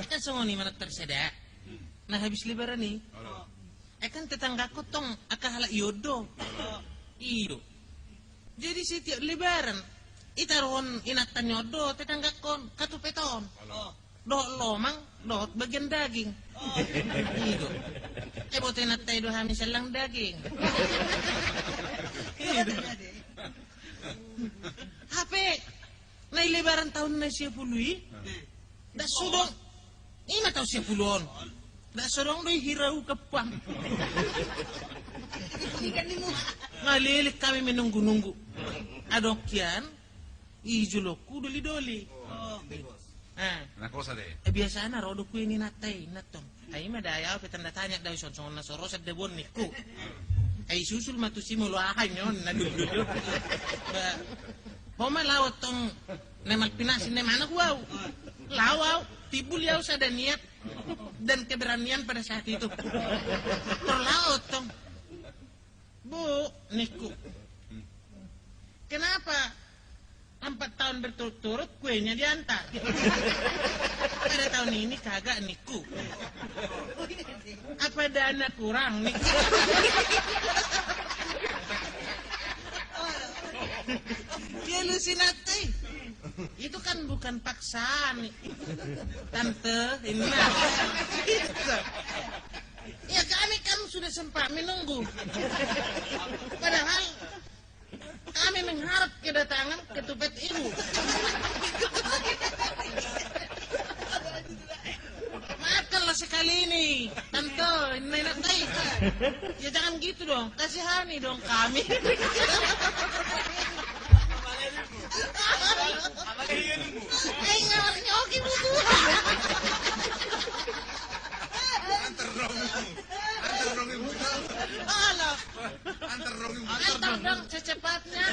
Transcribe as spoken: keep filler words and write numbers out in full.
Kan songon i ma na tarsada. Na habis Lebaran i. Ai kan tetanggangkon tong angka halak i on do. Iyo. Jadi setiap Lebaran i taruhon inanta ni on do tetanggangkon, katupet on. Dohot lomang, dohot bagian daging. I do. Ai boto inanta i do hami sian lambung daging. I do. Hape na i Lebaran taon na sia pulu i, nda sodong. I ma taon sia pulu on. Nda sodong do i hirau kepang. Ngaleleng hami menunggu-nunggu. Adong kian i jolongku doli-doli. Ah. Na hosa de. Eh, biasana ro do kue ni inanta i, inanta on. Ai ma da au pe tanda tanya da au ison songon na so ro sada bon ningku. Ai susul ma tusi molo aha i on na dulu. Ba. Ho ma laho tong na malpinasi na mana hu au. Laho au, timbul i au sada niat dan keberanian pada saat itu. Tor laho tong. Bu, ningku. Kenapa empat tahun berturut-turut kuenya diantar? Pada tahun ini kagak, ningku. Apa dana kurang, ningku? Dia lu si Nati. Itu kan bukan paksaan, Tante, ini mah. Ya, kami kan sudah sempat menunggu. Padahal kami mengharap kedatangan ketupet ibu. Maaf kalau sekali ini, Tante, ini enak, tai. Ya, jangan gitu dong, kasihani dong kami. Apa lagi? Apa lagi? Apa lagi? Apa lagi? Apa lagi? Apa lagi? Antar dong. Antar dong, Ibu. Alah. Antar dong, Ibu. Antar dong secepatnya.